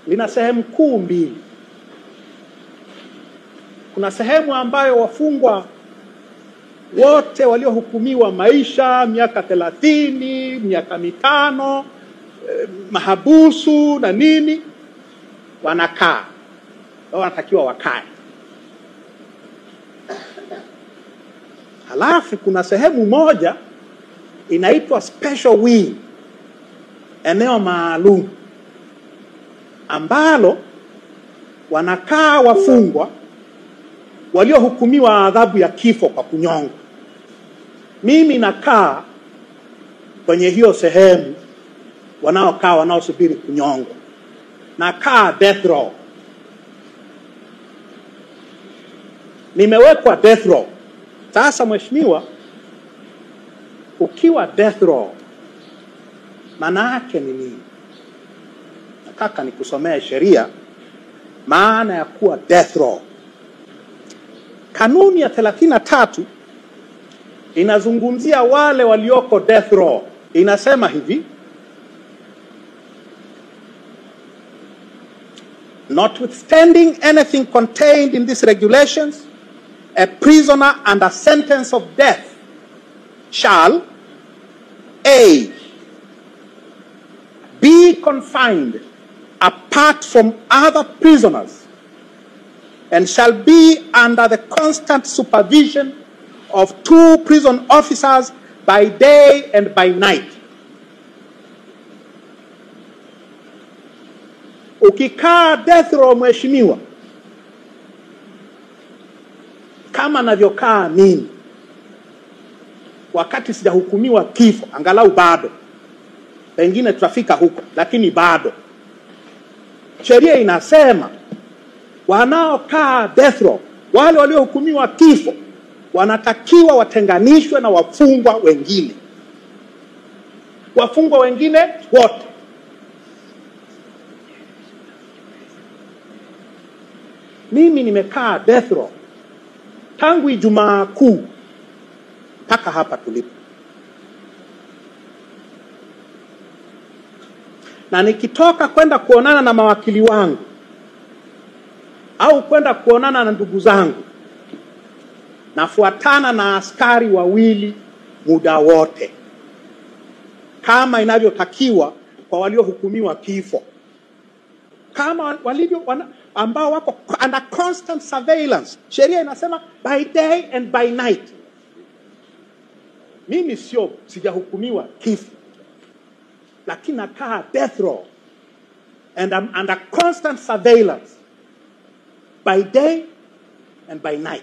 Lina sehemu kuu mbili. Kuna sehemu ambayo wafungwa wote waliohukumiwa maisha, miaka 30, miaka 5, mahabusu na nini, wanakaa. Wanatakiwa wakae. Halafu kuna sehemu moja inaitwa special wing, eneo maalum ambalo wanakaa wafungwa waliohukumiwa adhabu ya kifo kwa kunyongwa. Mimi nakaa kwenye hiyo sehemu wanaokaa wanaosubiri kunyongwa. Nakaa death row. Nimewekwa death row. Sasa mheshimiwa, ukiwa death row maana yake ni nini? Nataka nikusomee sheria maana ya kuwa death row. Kanuni ya 33 inazungumzia wale walioko death row. Inasema hivi: notwithstanding anything contained in these regulations, a prisoner under sentence of death shall A. be confined apart from other prisoners and shall be under the constant supervision of 2 prison officers by day and by night. Ukikaa death row mheshimiwa, kama navyokaa mimi wakati sijahukumiwa kifo, angalau bado, pengine tutafika huko, lakini bado sheria inasema wanaokaa death row, wale waliohukumiwa kifo, wanatakiwa watenganishwe na wafungwa wengine. Wafungwa wengine wote. Mimi nimekaa death row tangu Ijumaa Kuu mpaka hapa tulipo. Na nikitoka kwenda kuonana na mawakili wangu au kwenda kuonana na ndugu zangu, nafuatana na askari wawili muda wote, kama inavyotakiwa kwa waliohukumiwa kifo, kama walivyo ambao wako under constant surveillance. Sheria inasema by day and by night. Mimi sio, sijahukumiwa kifo, lakini nakaa death row and I'm under constant surveillance by day and by night.